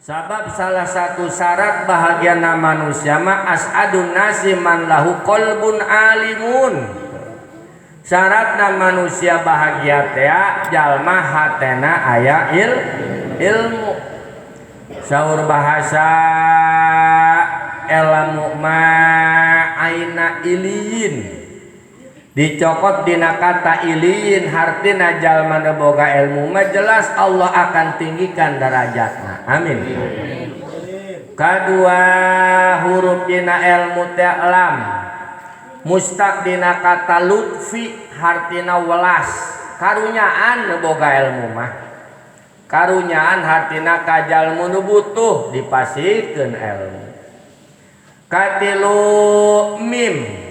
Sabab salah satu syarat bahagiana manusia mah as'adun nasi man lahu qalbun alimun. Syaratna manusia bahagia teh jalma hatena aya ilmu. Saur bahasa ilmu ma aina iliyin. Dicokot dina kata iliyin hartina jalma nu boga ilmu mah jelas Allah akan tinggikan derajatna. Amin. Kadua huruf dina ilmu teh lam. Mustaq dina kata lutfi hartina welas. Karunyaan nu boga ilmu mah. Karunyaan hartina ka jalmu nu butuh dipasihkeun ilmu. Katilu mim.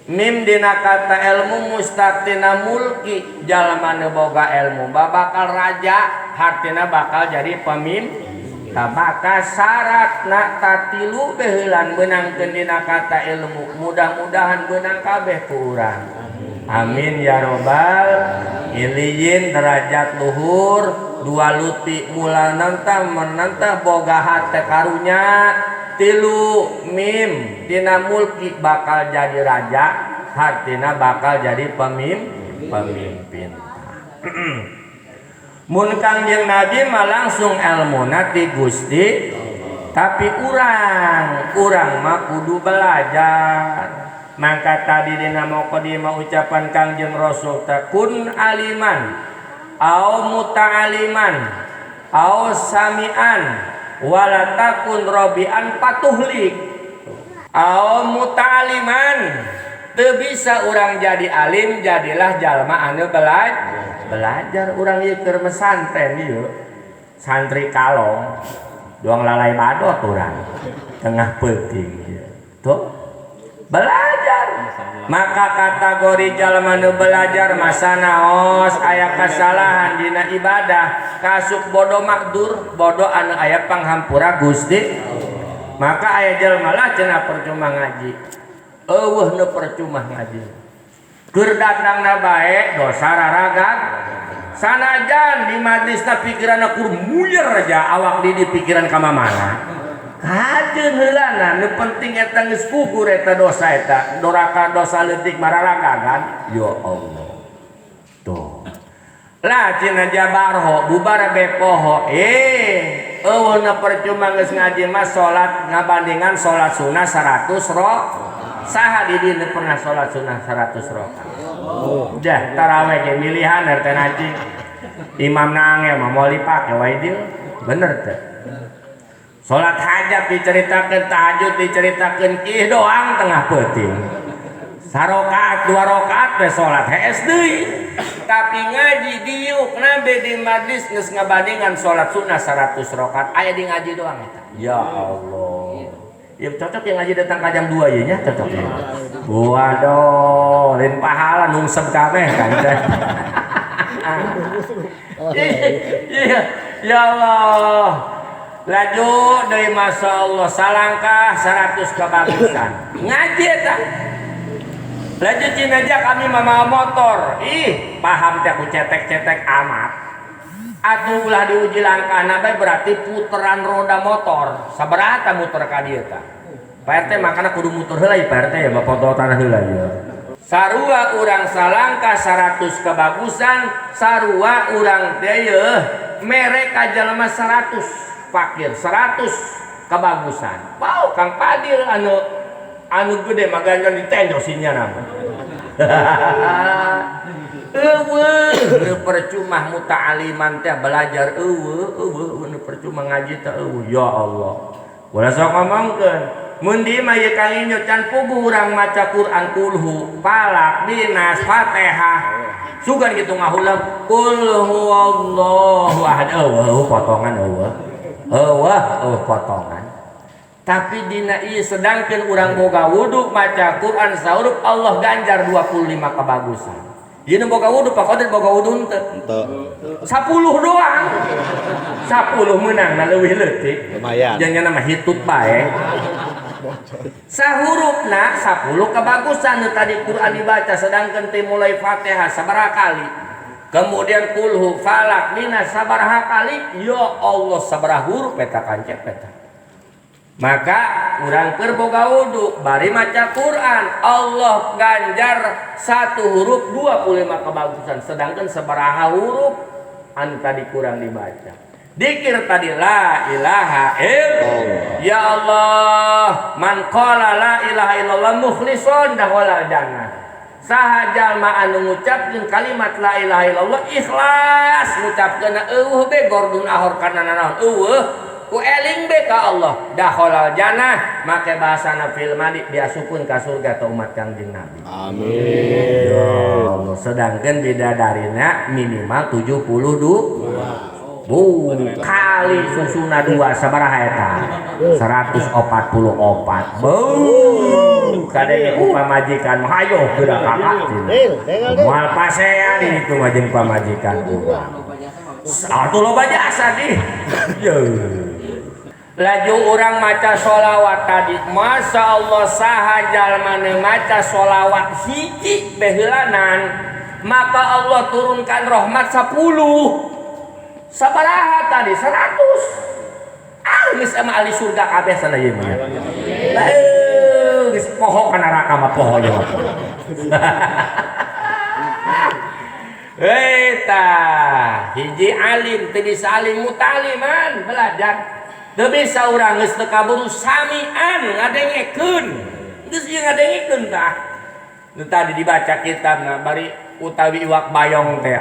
Mim dina kata ilmu mustaq tina mulki jalma nu boga ilmu bakal raja hartina bakal jadi pemimpin. Maka syaratna katilu beheulan beunangkeun dina kata ilmu, mudah-mudahan beunang kabeh ku urang. Amin ya robbal iliyin derajat luhur dua luti mula nanta menanta boga hate karunya. Tilu mim dina mulki bakal jadi raja hartina bakal jadi pemimpin. Mun Kangjeng Nabi mah langsung elmuna ti Gusti, tapi urang mah kudu belajar. Mangka tadi dina maqdimah ucapan Kangjeng Rasul teh kun aliman au muta'aliman au samian wala takun robian patuhlik. Au muta'aliman teu bisa urang jadi alim, jadilah jalma anu belajar. Urang ieu keur mesantren ieu santri kalong doang lalai badot urang tengah peuting ieu tuh belajar. Maka kategori jalma nu belajar masa naos aya kesalahan dina ibadah kasuk bodoh makdur bodoh anu aya panghampura Gusti. Maka aya jalma lah cenah percuma ngaji, eueuh nu percuma ngaji keur datangna bae dosa raragat sanajan di majlisna pikiranna kur muyer aja awak di pikiran ka mamana kajeun heulana nu penting eta geus gugur eta dosa eta doraka dosa leutik mararagagan ya Allah. Tuh lah cenah jabarho bubar bepoho eueuh na percuma geus ngaji mah salat ngabandingan salat sunah 100 saha di dieu pernah salat sunah 100 rakaat. Dah taraweh ge milihan RT anjing imam nange mah moal dipake wae dieu bener teh. Salat hajat diceritakeun, tahajud diceritakeun ih doang tengah peuting. Sarokaat dua rakaat teh salat hees deui. Tapi ngaji diuk nabe di majlis geus ngabandingan salat sunnah 100 rakaat aya di ngaji doang eta. Ya Allah. Ya cocok yang ngaji datang ka jam 2 ieu nya cocok ya. Waduh, lain pahala nungsep kabeh kan teh. Iya, ya Allah. Laju dari Masya Allah salangkah 100 kebagusan ngaji eta. Laju cina aja kami mama motor ih paham teh aku cetek-cetek amat atuh ulah diuji langkah nabe berarti puteran roda motor sabaraha muter ka dieu tah Pak RT makana kudu muter heula ya Pak RT ya bapak tanah heula ya. Sarua urang salangkah 100 kebagusan sarua urang teh yeuh mere ka jalma 100 fakir 100 kebagusan. Wow, Kang Padil anu gede maganjan ditenjo sinya nama. Eueuh, nu percuma muta'aliman teh belajar eueuh, eueuh nu percuma ngaji teh eueuh. Ya Allah. Ulah sok ngomongkeun. Mun di mah ieu Kang Inyo can puguh urang maca Quran kulhu, falak, binas, Fatihah. Sugan kitu ngahulang kul huwallahu ahad. Eueuh potongan eueuh. Eueuh eueuh potongan. Tapi dina ieu sedangkeun urang boga wudu maca Quran sahurup Allah ganjar 25 kebagusan. Ieu nu boga wudu Pak Kodir boga wudu henteu? Henteu. 10 doang. 10 meunang na leuwih leutik. Lumayan. Jangan nama hitut bae. Sahurupna 10 kebagusan nu tadi Quran dibaca sedangkeun teh mulai Fatihah sabaraha kali. Kemudian kulhu falak nina sabaraha kali, ya Allah sabaraha huruf eta kancet eta. Maka urang keur boga wudu bari maca Quran, Allah ganjar satu huruf 25 kebagusan, sedangkan sabaraha huruf anu tadi kurang dibaca. Dikir tadi la ilaha illallah. Ya Allah, man qala la ilaha illallah mukhlishon dakhala jannah. Saha jalma anu ngucapkeun kalimat la ilaha illallah ikhlas ngucapkeunna eueuh be gordun ahor kana nanaon eueuh ku eling be ka Allah dakhalal jannah, make bahasana fil madi diasupkeun ka surga ta umat Kangjeng Nabi. Amin. Ya Allah, sedangkan bidadarina minimal 72. Bu, kali susuna 2 sabaraha eta? 144. Bu, kadenge ku pamajikan mah hayoh geura kakak cenah. Moal pasean itu mah jeung pamajikan urang. Atuh loba jasa di. Yeuh. Laju urang maca sholawat tadi, Masya Allah saha jalma nu maca sholawat hiji beheulanan, maka Allah turunkan rahmat 10. Sabaraha tadi 100. Ah geus sama ahli surga kabeh sana ieu mah. Laeuh geus poho ka neraka mah poho ieu mah. Eta hiji alim teu bisa alim mutaliman belajar. Teu bisa urang geus teu kaburu samian ngadengekeun. Geus ieu ngadengekeun tah. Nu tadi dibaca kitabna bari utawi iwak bayong teh.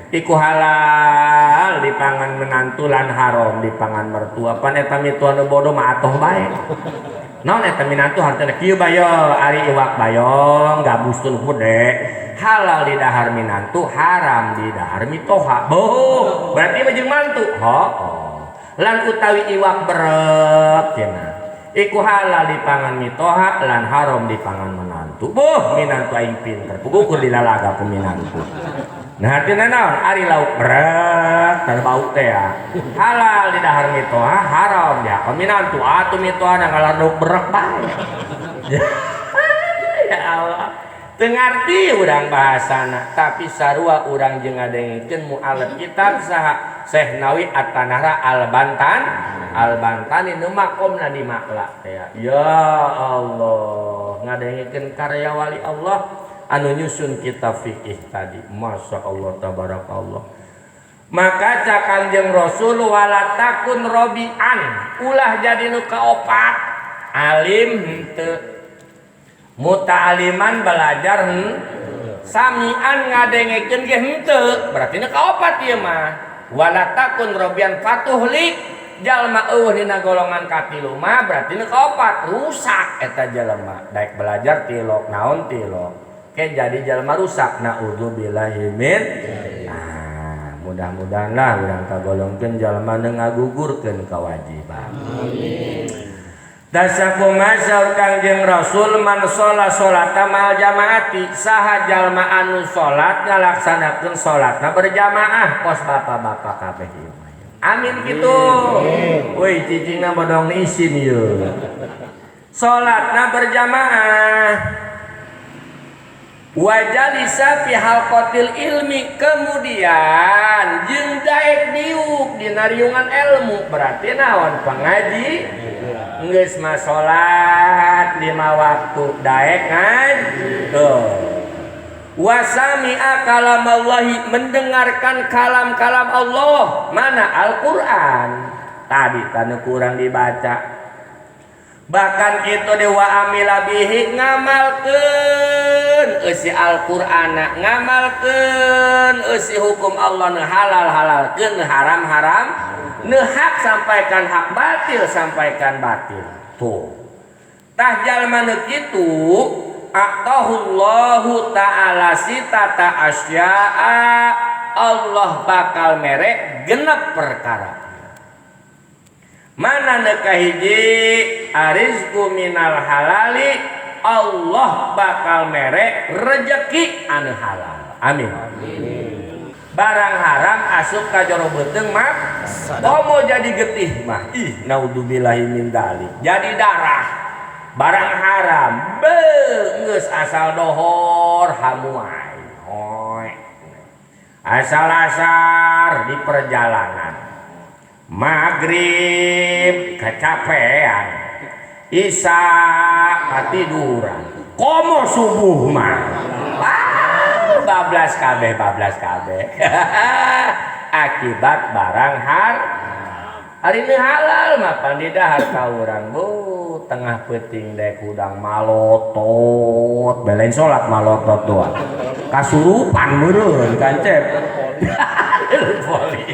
Iku halal dipangan menantu lan haram dipangan mertua. Pan eta mitoha nu bodoh mah atoh bae. Naon eta minantu hartana kieu bae ari iwak bayong gabus teu gede. Halal di dahar minantu, haram di dahar mitoha. Boh, berarti mah jeung mantu. Hooh. Lan utawi iwak berek cenah. Iku halal dipangan mitoha lan haram dipangan menantu. Boh, minantu aing pinter. Pugukur dilalaga ku minantu. Nah artinya naon? Ari lauk berat, tanda bau teh ya. Halal di dahar mitoha, haram ya. Kalau minantu, atuh mitoha na ngalar lauk berek bae. Ya Allah. Teu ngarti urang bahasana, tapi sarua urang jeung ngadengkeun mualaf kitab saha Syekh Nawawi At-Tanahra Al-Bantan, Al-Bantani nu makomna di Makla teh. Ya Allah, ngadengkeun karya wali Allah anu nyusun kitab fikih tadi. Masya Allah tabarakallah. Maka cak Kangjeng Rasul wala takun robian, ulah jadi nu kaopat. Alim henteu, muta'aliman belajar samian ngadengekeun ge henteu, berarti nu kaopat ieu mah. Wala takun robian fatuhlik, jalma eueuh dina golongan katilu mah berarti nu kaopat, rusak eta jelema. Daek belajar tilok naon tilok. Ke jadi jalma rusak, naudzubillahi min. Nah, mudah-mudahan lah urang kagolongkeun jalma nu ngagugurkeun kewajiban. Amin. Tasakumaha saur Kangjeng Rasul man sholat sholata mal jamaati, saha jalma anu salat ngalaksanakeun salatna berjamaah kos bapak-bapak kabeh ieu mah. Amin kitu. Woi cicingna bodong isin ieu. Salatna berjamaah. Wajalisa fi halqatil ilmi, kemudian jeung daek diuk dina riungan ilmu, berarti naon pengaji geus mah salat 5 waktu daek ngaji. Tuh. Wasami'a kalamallahi, mendengarkan kalam-kalam Allah, mana Al-Qur'an tadi tanu kurang dibaca. Bahkan kitu dewa amila bihi, ngamalkeun eusi Al-Qur'ana, ngamalkeun eusi hukum Allah, nu halal-halalkeun, nu haram-haram, nu hak sampaikan hak, batil sampaikan batil. Tuh. Tah jalma nu kitu aqahullahu ta'ala sitata asya'a, Allah bakal mere genep perkara. Mana nu kahiji arizqu minal halali, Allah bakal mere rejeki anu halal. Amin. Amin. Barang haram asup ka jero beuteung mah komo jadi getih mah. Ih, naudzubillahi min dzalik. Jadi darah. Barang haram geus asal dohor hamuai. Hoe. Asal asar di perjalanan, maghrib kecapean, isya katiduran, komo subuh mah ah, bablas kabeh, bablas kabeh akibat barang har hari ini halal mah pan didahar ka urang. Bu, tengah peuting dek hudang malotot, belain salat malotot doang, kasurupan meureun kancep voli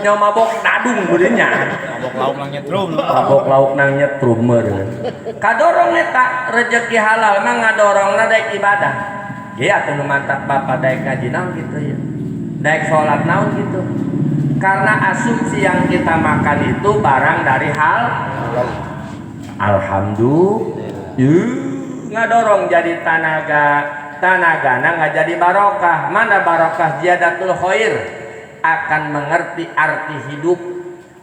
nya, mabok dadung meureun nya. Mabok lauk nang nyetrum. Mabok lauk nang nyetrum meureun. Kadorong eta rezeki halal mah ngadorongna daek ibadah. Iya atuh, nu mantak bapak daek ngaji naon gitu ya, daek salat naon gitu, karena asumsi yang kita makan itu barang dari hal. Alhamdulillah ngadorong jadi tanaga, tanagana nggak jadi barokah. Mana barokah? Ziyadatul khair, akan mengerti arti hidup.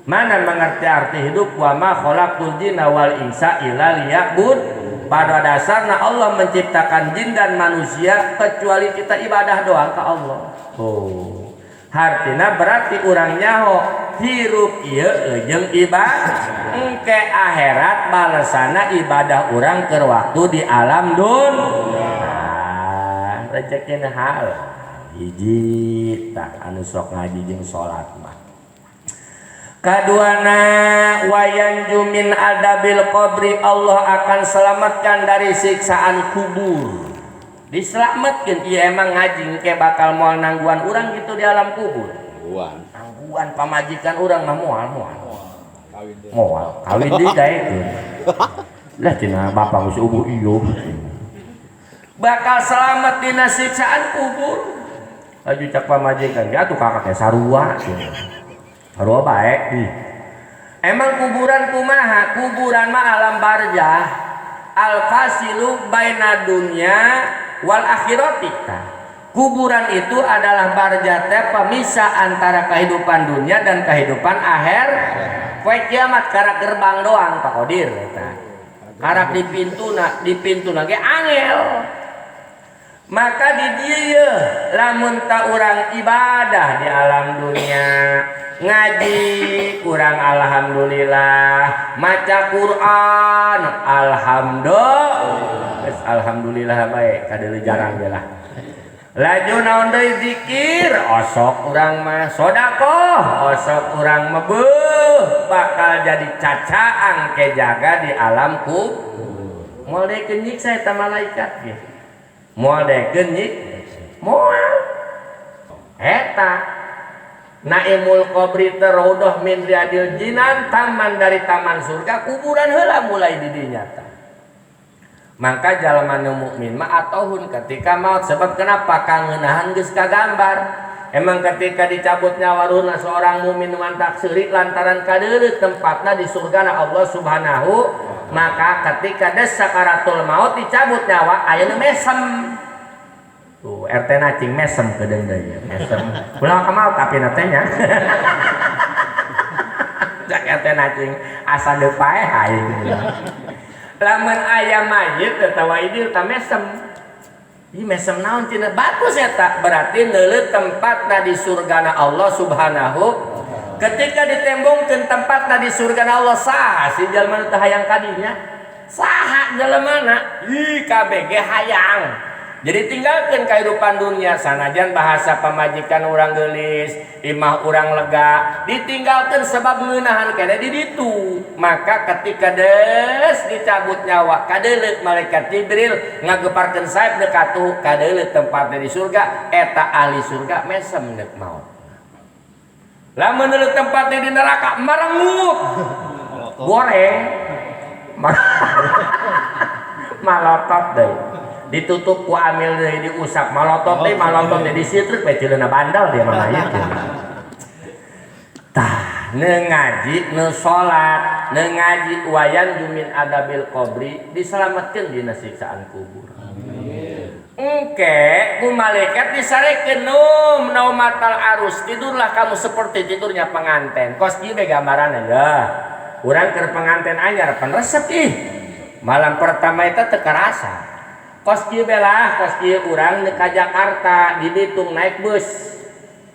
Mana mengerti arti hidup? Wa ma khalaqtul jinna wal insa illa liya'bud. Pada dasarnya Allah menciptakan jin dan manusia kecuali kita ibadah doang ke Allah. Oh, artinya berarti urang nyaho hirup ieu jeung ibadah, engke akhirat balesana ibadah urang ke waktu di alam dun. Nah, rezeki hal hiji tah anu sok ngaji jeung salat mah. Kaduana, wayanju min adzabil qabri, Allah akan selamatkan dari siksaan kubur. Diselamatkan. Iya, emang ngaji ke bakal moal nangguan urang gitu di alam kubur? Nangguan. Nangguan pamajikan urang mah moal, moal. Kawin deh. Moal kawin deui daekeun lah cenah bapak geus ubuh. Iyo, bakal selamat dina siksaan kubur. Laju cak pamajikan ya tuh kakaknya sarua cenah. Sarua bae ih. Emang kuburan kumaha? Kuburan mah alam barzah, al fasilu baina dunya wal akhirati. Kuburan itu adalah barzah teh pemisah antara kehidupan dunia dan kehidupan akhir. Poe kiamat karak gerbang doang, Pak Kodir, eta. Karak di pintuna, di pintuna ge angel. Maka di dieu lamun tak urang ibadah di alam dunia, ngaji kurang alhamdulillah, maca Quran alhamdulillah. Geus alhamdulillah bae kadeuleu jarang ge lah. Laju naon deui? Zikir osok urang mah, sodakoh osok urang mah, beuh, bakal jadi cacaang ke jaga di alam kubur. Moal deui nyiksa eta malaikat ge, moal deui nyik, moal eta. Naimul qabri teh raudhah min riyadil jinan, taman dari taman surga, kuburan heula mulai di dinya tah. Maka jalma nu mukmin mah atohun ketika maut. Sebab kenapa? Kangeunahan geus kagambar. Emang ketika dicabut nyawa ruhna seorang mukmin mantak seurik lantaran kadeuleu tempatna di surgana Allah Subhanahu. Maka ketika des sakaratul maut dicabut nyawa, aya nu mesem tuh, RT nacing mesem kedeung deui mesem ulah ka maut tapi na teh nya. Cak RT nacing asa deuk paeh aing. Lamun aya mayit atawa idil ta mesem. Ih, mesem naon cenah? Bagus eta, berarti neuleuh tempatna di surgana Allah Subhanahu. Ketika ditembongkeun tempatna di surgana Allah, saha si jalma nu teu hayang kadinya? Saha jelemana? Ih, kabeh ge hayang. Jadi tinggalkan kehidupan dunia, sanajan bahasa pamajikan urang geulis, imah urang lega, ditinggalkan sebab ngeunahan kene di ditu. Maka ketika des dicabut nyawa, kadeuleu malaikat Jibril ngageparkeun sayap deuk katu, kadeuleu tempatna di surga, eta ahli surga mesem deuk maot. Lamun neuleuk tempatnya di neraka marengut. Goreng. Malotot deui. Ditutup ku amil deui, diusap malotot deui, malotot deui, disitruk we cileuna bandel dia mah mayit. Tah, nu ngaji, nu salat, nu ngaji wayanju min adzabil qabri, diselametkeun dina siksaan kubur. Engke ku malaikat disarekeun num naumatal arus, tidurlah kamu seperti tidurnya pengantin. Kos kieu be gambaranna ya. Urang keur pengantin anyar pan resep ih. Malam pertama itu teu karasa. Kos kieu belah, kos kieu urang ka Jakarta di Bitung naik bus.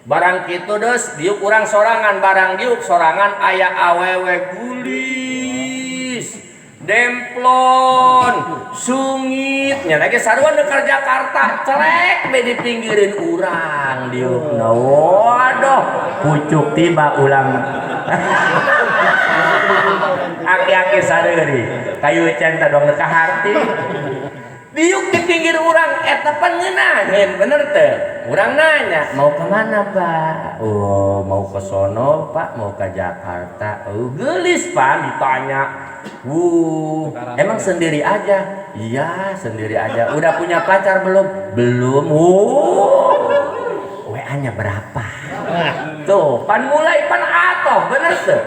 Barang kitu deus diuk urang sorangan, barang diuk sorangan aya awewe gulis, demplon, sungit, nya lagi sarua nu ka Jakarta, celek be di pinggireun urang diukna. Waduh, pucuk tiba ulang. Aki-aki sareuri, kayu centa dong ka harti. Diuk di pinggir urang eta pan ngeunaheun, bener teu? Urang nanya, "Mau ke mana, Pak?" "Oh, mau ke sono, Pak, mau ke Jakarta." Oh, geulis pan ditanya. Emang sendiri aja?" "Iya, sendiri aja." "Udah punya pacar belum?" "Belum." WA-nya berapa? Tuh, pan mulai pan atoh, bener teu?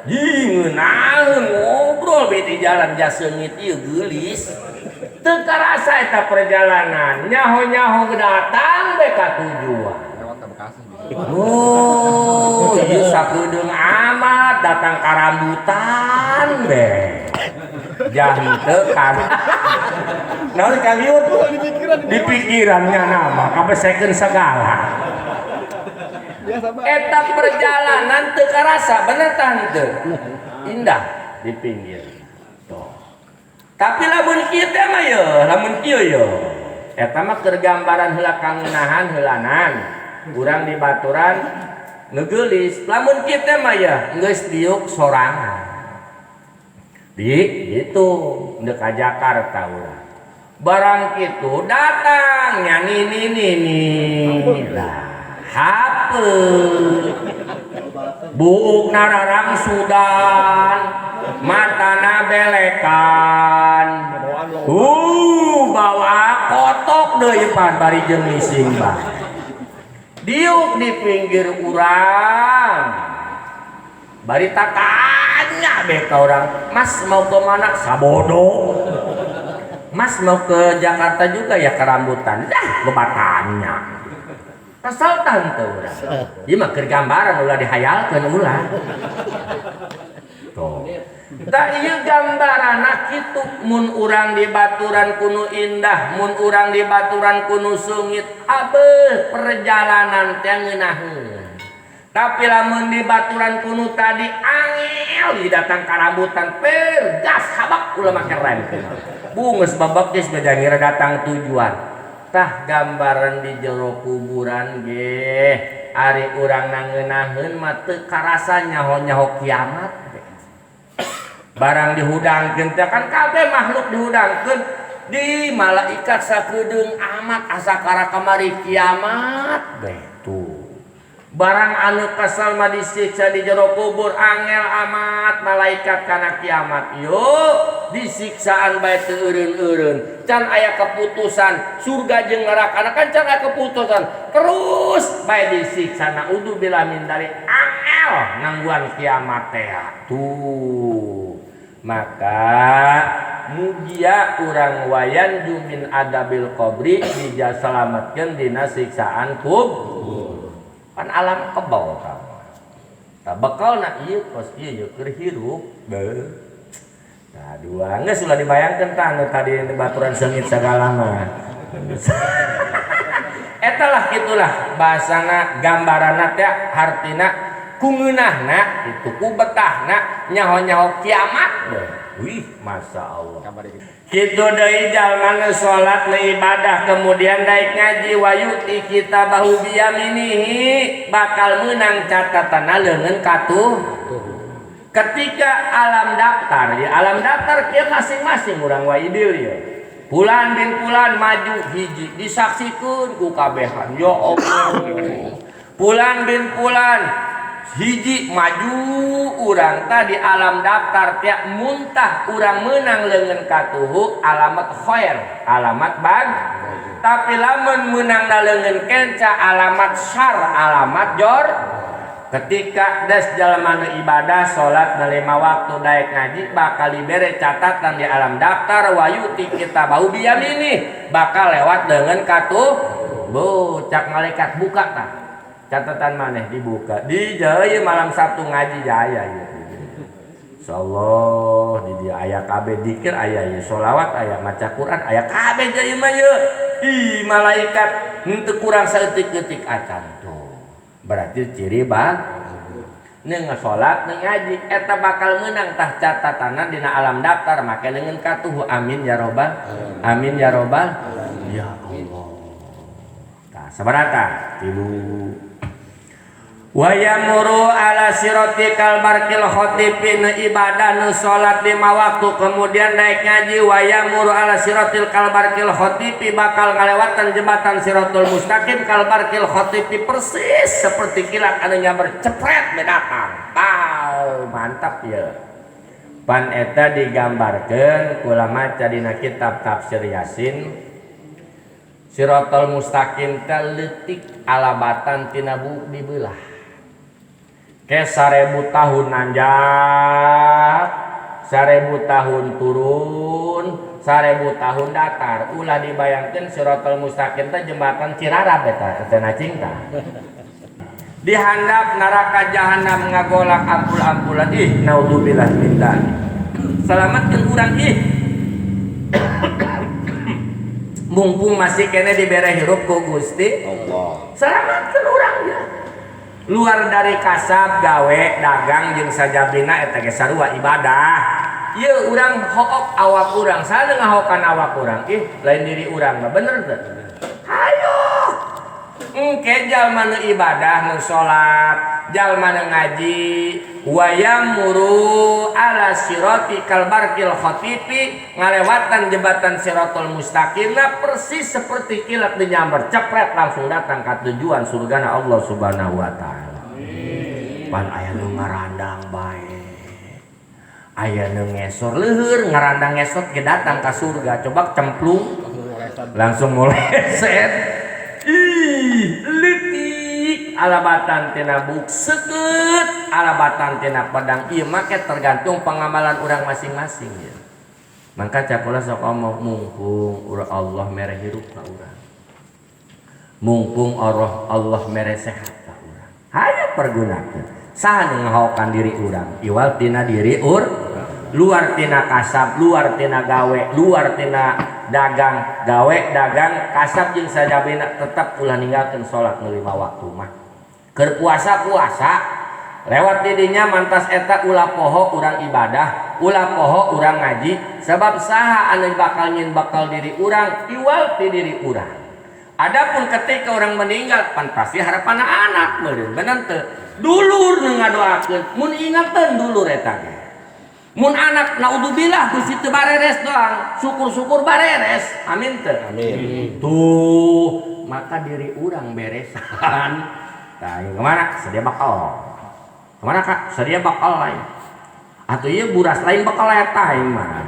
Ih, ngeunaheun ngobrol be di jalan jaseungit ieu geulis. Teu karasa eta perjalanan, nyaho-nyaho datang be ka tujuan. Lewat ke Bekasi bisa. Oh, ieu sakedeung amat datang ka rambutan be. Jahenteu kan. Naon Kang Yud? Di pikirannya nama kabesekeun segala. Biasa banget. Eta perjalanan teu karasa, bener tante? Indah di pinggir. Tuh. Tapi lamun kieu teh mah ye, lamun kieu ye. Eta mah keur gambaran heula kangeunahan heulanan. Urang di baturan ngegeulis. Lamun kieu teh mah ye geus diuk sorangan. Di itu deuk ka Jakarta urang. Barang kitu datang nya nini nini. Lah, hapeut. Buuk nararangsudan, matana belekan. Bawa kotok deui pan bari jeung ngising bae. Diuk di pinggir urang. Bari tatanya be ka urang, "Mas mau ke mana?" Sabodo. "Mas mau ke Jakarta juga ya ke rambutan?" Dah, loba tanya. Kesel tante urang. Ieu mah keur gambaran ulah dihayalkeun ulah. Tuh. Tah ieu gambaranna kitu mun urang di baturan kunu indah, mun urang di baturan kunu sungit, abeuh perjalanan teh ngeunaheun. Tapi lamun di baturan kunu tadi angel di datang ka rambutan per gas habak ulah make rem. Bungeus babak geus ngira datang tujuan. Tah gambaran di jero kuburan ge ari urang ngeunaheun mah teu karasa nyaho-nyaho kiamat. Barang dihudangkeun teh kan kabeh makhluk dihudangkeun di malaikat sakedeung amat asa kara kamari kiamat beh tuh. Barang anu kesel mah disiksa di jero kubur angel amat malaikat kana kiamat. Yo disiksaan bae teu eureun-eureun. Can aya keputusan surga jeung neraka kan can aya keputusan. Terus bae disiksa naudzubillah min dzalik angel nangguan kiamat teh. Tuh. Maka mugia urang wayan jumin adabil qabri dijasalamatkeun dina siksaan kubur. Pan alam kebal tah. Tah bekalna ieu kos ieu ye keur hirup. Beuh. Tah dua geus ulah dibayangkeun tah anu tadi baturan seungit sagala mah. Eta lah kitulah bahasana gambaranna teh hartina ku ngeunahna itu ku betahna nyaho-nyaho kiamat deh. Wih, masya Allah. Kitu deui jalma nu salat nu ibadah kemudian daek ngaji wayuti kitabahu biyaminihi bakal meunang catatanna leungeun katuh. Ketika alam daftar, ya alam daftar kieu masing-masing urang waidil ya. Pulan bin pulan maju hiji disaksikeun ku kabehan. Ya Allah. Pulan bin pulan hiji maju urang tadi alam daftar tiap muntah urang menang leungeun katuhu alamat khair alamat bag tapi lamun menang leungeun kenca alamat syar alamat jor. Ketika des jalma nu ibadah salat na lima waktu daek ngaji bakal dibere catatan di alam daftar wayuti kitabahu biyamini bakal lewat leungeun katuh. Bu cak malaikat buka tah catatan maneh dibuka di jaya malam Sabtu ngaji jaya gitu. Insyaallah di dieu aya kabeh dikir aya ieu sholawat aya maca Quran aya kabeh deui mah ieu. Ih malaikat henteu kurang saeutik-eutik acan tuh. Berarti ciri bang nu salat nu ngaji eta bakal meunang tah catatana dina alam daftar make leungeun katuhu amin ya robbal amin ya robbal ya Allah. Tah sabaraha tilu wa yamuru ala siratikal barqil khatifi nu ibadah nu salat lima waktu kemudian naik ngaji wa yamuru ala siratil kal barqil khatifi bakal ngalewatan jembatan siratul mustaqim kal barqil khatifi persis seperti kilat anu nyamber cepret datang. Pau mantap ya. Pan eta digambarkeun kula maca dina kitab tafsir Yasin siratul mustaqim teh leutik alabatan tina buuk dibelah. Ke 1000 tahun nanjak, 1000 tahun turun, 1000 tahun datar. Ulah dibayangkeun siratal mustaqim teh jembatan Cirarap eta, teh nacing tah. Dihandap neraka jahanam ngagolak ampul-ampulan ih naudzubillah min dzalik. Selamatkeun urang ih. Mumpung masih kene dibere hirup ku Gusti Allah. Selamatkeun urang ya. Luar dari kasab gawe dagang jeung sajabina eta ge sarua ibadah. Ieu urang hook awak urang, saha ngahokan awak urang? Ih, lain diri urang mah bener teu? Hayo. Engke jalma nu ibadah nu salat, jalma nu ngaji, wa yamuru ala sirati kal barqil khatifi ngalewatan jembatan siratul mustaqimna persis seperti kilat dinyamber cepret langsung datang ka tujuan surgana Allah Subhanahu wa taala. Pan aya nu ngarandang bae. Aya nu ngesor leuheur ngarandang ngesot ge datang ka surga coba cemplung langsung moleset. Ih, leutik alabatan tina buk seukeut alabatan tina pedang ieu make tergantung pengamalan urang masing-masing ya. Mangka cakula sok omong mumpung urang Allah mere hirup ka urang. Mumpung Allah mere sehat ka urang. Hayu pergunakeun. Saha nu ngahokan diri urang? Iwal tina diri luar tina kasab, luar tina gawe, luar tina dagang, gawe, dagang, kasab jeung sajabina tetap ulah ninggalkeun salat nu 5 waktu mah. Keur puasa puasa, lewat didinya mantas eta ulah poho urang ibadah, ulah poho urang ngaji, sebab saha anu bakal nyin bakal diri urang, iwal ti diri urang. Adapun ketika orang meninggal pan pasti harapan anak meureun bener teu? Dulur nu ngadoakeun, mun ingateun dulur eta ge. Mun anak naudzubillah Gusti teu bareres doang, syukur-syukur bareres. Amin teu? Amin. Tuh, maka diri urang beresan. Tah, kemana? Sedia bakal. Kemana Kak? Sedia bakal lain. Atuh ieu buras lain bakal eta aing mah.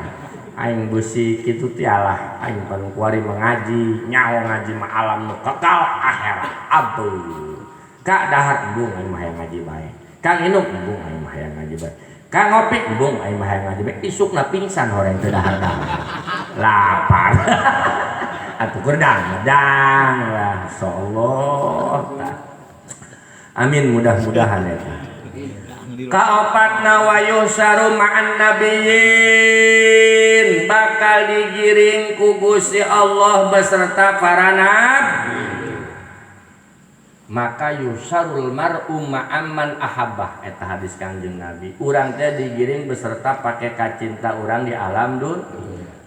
Aing beusi kitu teh alah, aing pan kuari mengaji, nyaho ngaji mah alam nu kekal akhirat. Aduh. Kak dahar embung aing mah hayang ngaji bae. Kang inum embung aing mah hayang ngaji bae. Kang ngopi embung aing mah hayang ngaji bae. Isukna pingsan horeng teu dahar-dahar. Lapar. Atuh gerdang medang lah insyaallah. Amin mudah-mudahan eta. Kaopatna wa yusaru ma'an nabiyyin bakal digiring ku Gusti Allah beserta para nabi. Maka yusarul mar'u ma'amman ahabbah eta hadis Kangjeng Nabi. Urang teh digiring beserta pake kacinta urang di alam dun.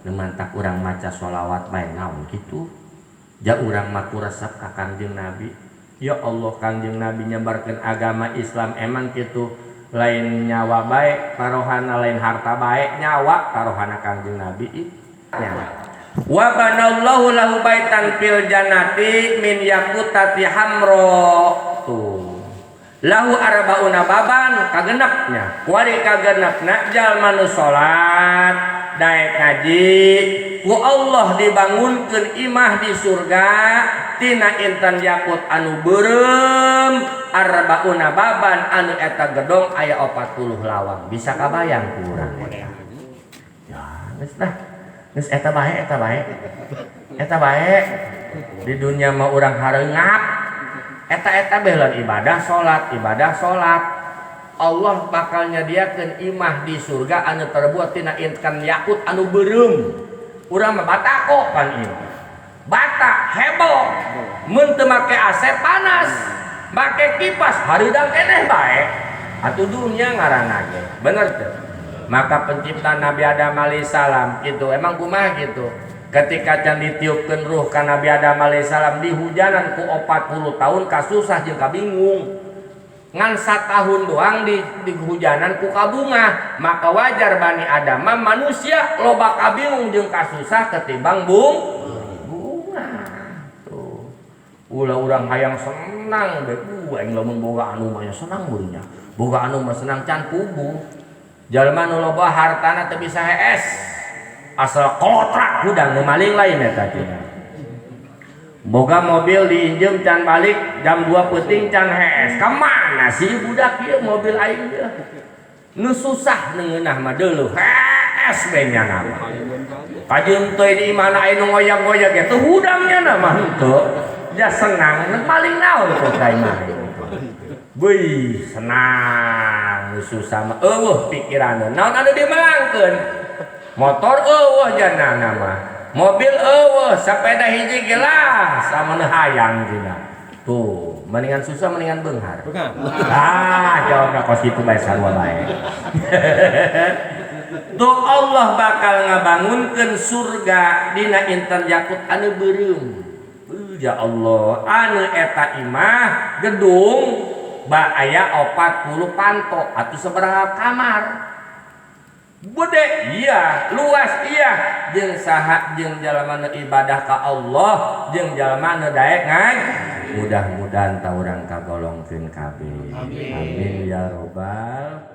Nu mantak urang maca sholawat bae naon kitu. Ja urang mah ku resep ka Kangjeng Nabi. Ya Allah Kangjeng Nabi nyebarkeun agama Islam emang kitu lain nyawa bae tarohana lain harta bae nyawa tarohana Kangjeng Nabi ih nyawa. Wa banallahu lahu baitan fil jannati min yaqutati hamra tuh lahu arbauna baban kagenepnya kuari kagenepna jalma nu salat daek ngaji ku Allah dibangunkeun imah di surga tina intan yakut anu beureum arbauna baban anu eta gedong aya 40 lawang bisa kabayang ku urang eta ya geus lah geus eta bae eta bae eta bae di dunia mah urang hareungap eta-eta beuleun ibadah salat Allah bakal nyadiakeun imah di surga anu terbuat tina intan yakut anu beureum. Urang mah batako pan ieu. Bata heboh. Mun teu make AC panas, make kipas hareudang keneh bae. Atuh dunia ngaranna ge. Bener teu? Maka pencipta Nabi Adam alaihissalam gitu, emang kumaha gitu. Ketika can ditiupkeun ruh ka Nabi Adam alaihissalam dihujanan ku 40 tahun kasusah jeung kabingung. Ngan satahun doang di hujanan ku kabungah, maka wajar Bani Adam mah manusia loba kabingung jeung kasusah ketimbang bunga. Tuh. Ulah urang hayang senang bae, aing lamun boga anu mah senang beunya. Boga anu mah senang can puguh. Jalma nu loba hartana teu bisa hees. Asal kolotrak hudang nu maling lain eta cenah. Boga mobil diinjem can balik jam 2 peuting can hees. Ka mana sih budak ieu mobil aing ieu? Nu susah nu ngeunah mah deuleuh hees we nya mah. Kajeun teh di imahna aya nu ngoyak-ngoyak ge teu hudang nya mah henteu. Ja senang nu maling naon teh ka imah. Wih, senang nu susah mah eueuh pikiranna. Naon anu dimelangkeun? Motor eueuh janana mah. Mobil eueuh, sepeda hiji ge lah sama nu hayang cenah. Tuh, mendingan susah mendingan beunghar. Bukan. Ah, jawabna kos kitu bae sarua bae. Tuh Allah bakal ngabangunkeun surga dina intan yakut anu beureum. Ya Allah, anu eta imah gedung ba aya 40 panto atuh sabaraha kamar. Gede iya, luas iya, jeung saha jeung jalma nu ibadah ka Allah, jeung jalma nu daek ngaji. Mudah-mudahan ta urang kagolongkeun kabeh. Amin ya robbal